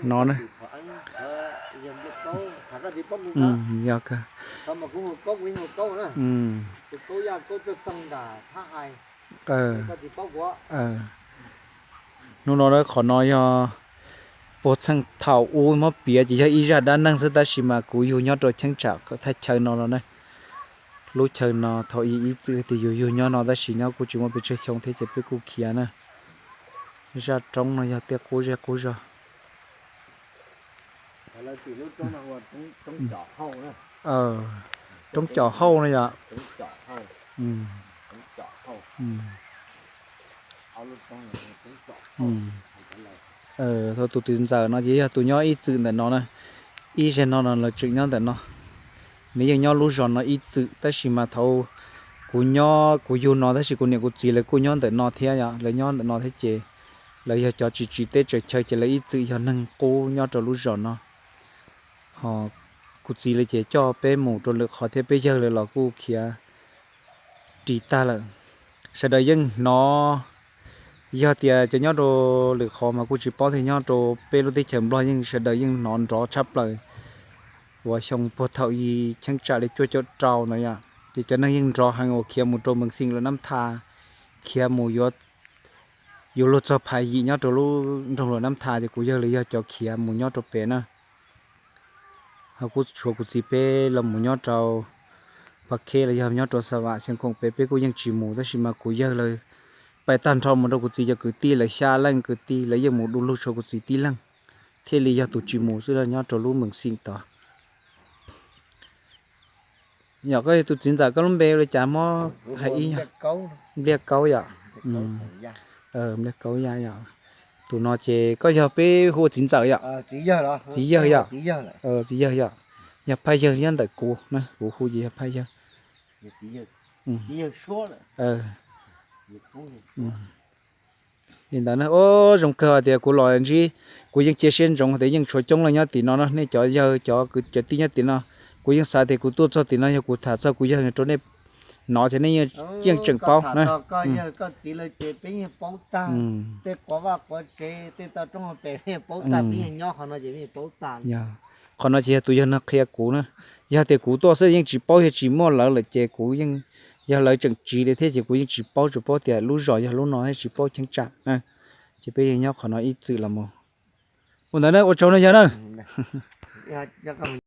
No na. Yog kawg. Hnub no qhov no yog puag txheej thaum ub muab piav ces yog ib zaj dab neeg xwb, tab sis mas kuv yug nyob rau cheeb tsam thaj chaw no los na. Lub chaw no thaum ub ib txwm tias yug yug nyob no tab sis nyob kuj tsis muaj pes tsawg xyoo thiab ces peb kuj khiav na. Zaj roob no yog tej qub zej qub zog. Roob Coj Hauj no yom. Thaum tus txiv ntxawm no ces yog tus nyob ib txwm ntawm no na. Ib zaug no no lawv tseem nyob ntawm no. Nws yeej nyob lub zos no ib txwm tab sis mas thaum kuv nyob kuv yug no tab sis kuv niam kuv txiv lawv kuj nyob ntawm no thiab yom, lawv nyob ntawm no thiab ces lawv yog cov tsis tsiv teb tsaws chaw ces lawv ib txwm yog neeg qub nyob rau lub zos no. Ho kuv txiv lawv ces coj peb mus rau lwm qhov thiab peb yawg lawv los kuj khiav ris tag lawm. Sawv daws yeej hnov, yog tias cov nyob rau lwm qhov mas kuj tsis paub thiab, nyob rau peb lub teb chaws Nplog yeej sawv daws yeej hnov nrov tshaj plaws uas xyoo puag thaum yim cheeb tsam li cuaj caum rau no yom, ces cov neeg yeej nrov heev uas khiav mus rau Mees Xeem Luam Nab Tha, khiav mus yuav, yuav luag txog Phas Yim nyob rau lub nroog Luam Nab Tha ces kuv yawg lawv yog cov khiav mus nyob rau pem na. Ho kuj tshuav kuv txiv peb los mus nyob rau Pha Khej los yog nyob rau Xa Vam Xeev Khoom pem, peb kuj yeej tsis mus tab sis mas kuv yawg lawv pais tag nrho mus rau kuv txiv cov kwv tij lawv xya leej kwv tij lawv yeej mus du lug tshuav kuv txiv tib leeg thiaj li yog tus tsis mus xwb los nyob rau lub Mees Xeem tod. Yog koj yog tus txiv ntxawm koj lub npe ua li cas mob hais ib nyuag? Npliaj Kaub yom. Npliaj Kaub Yaj yom. Tus no ces koj yog peb hu ua txiv ntxawm yom? Txiv yawg yom? Txiv yawg yog phaj yawg nyob ntawm kuv na, kuv hu ces yog phaj yawg. Li ntawd na, o, zoo kawg tias kuv los ntsib, kuv yeej cia siab ntsoov tias yeej tshuav coob leej nyob tim no no, nej cov yawg cov kwv cov tij nyob tim no, kuv yeej xav tias kuv tuaj txog tim no yog kuv tham txog kuv yawg rau nej hnov ces nej yeej tseem paub na. Qhov no ces yog tus yawg no qhia kuv na, yog tias kuv tuaj xwb yeej tsis paub yog tsis muaj lawv lawm ces kuv yeej, yog lawv tseem tsiv li thiab ces kuv yeej tsis paub, tsuas paub tias lub zos yog lub no thiab tsis paub cheeb tsam na. Ces peb yeej nyob qhov no ib txwm los mus. Ua ntawd na, ua tsaug no yog na.